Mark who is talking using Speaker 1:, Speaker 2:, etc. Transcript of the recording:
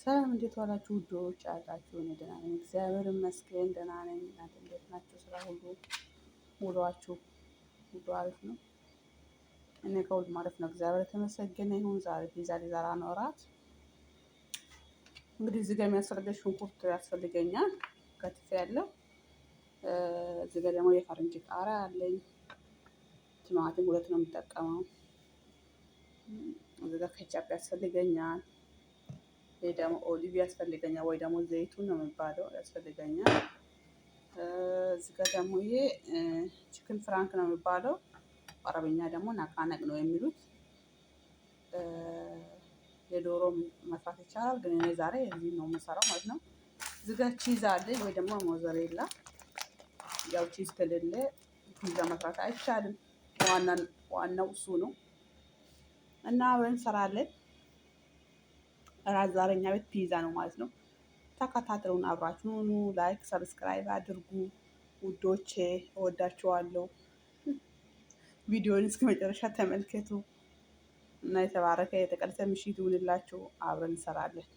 Speaker 1: ሰላም እንዴት ዋላችሁ ውዶች? አላችሁ? እኔ ደህና ነኝ፣ እግዚአብሔር ይመስገን ደህና ነኝ። እናንተ እንዴት ናችሁ? ስራ ሁሉ ውሏችሁ ሁሉ አሪፍ ነው? እኔ ከሁሉም አሪፍ ነው፣ እግዚአብሔር የተመሰገነ ይሁን። ዛሬ ፒዛ ሊሰራ ነው እራት። እንግዲህ እዚህ ጋር የሚያስፈልገኝ ሽንኩርት ያስፈልገኛል፣ ከትፌ ያለው። እዚህ ጋር ደግሞ የፈረንጅ ቃሪያ አለኝ። ቲማቲም ሁለት ነው የምጠቀመው። እዚህ ጋር ኬቻፕ ያስፈልገኛል። ይሄ ደግሞ olive ያስፈልገኛል፣ ወይ ደግሞ ዘይቱን ነው የሚባለው ያስፈልገኛል። እዚህ ጋር ደግሞ ይሄ chicken frank ነው የሚባለው፣ አረብኛ ደግሞ نقانق ነው የሚሉት። የዶሮ መስራት ይቻላል፣ ግን እኔ ዛሬ እዚህ ነው የምሰራው ማለት ነው። እዚህ ጋር cheese አለ ወይ ደግሞ ሞዘሬላ። ያው cheese ከሌለ ፒዛ መስራት አይቻልም። ዋናው እሱ ነው እና አብረን እንሰራለን። እራት ዛሬ እኛ ቤት ፒዛ ነው ማለት ነው። ተከታተሉን፣ አብራችሁን ሁኑ። Like subscribe አድርጉ ውዶቼ፣ እወዳችኋለሁ። ቪዲዮን እስከ መጨረሻ ተመልከቱ እና የተባረከ የተቀደሰ ምሽት ይሁንላችሁ። አብረን እንሰራለን።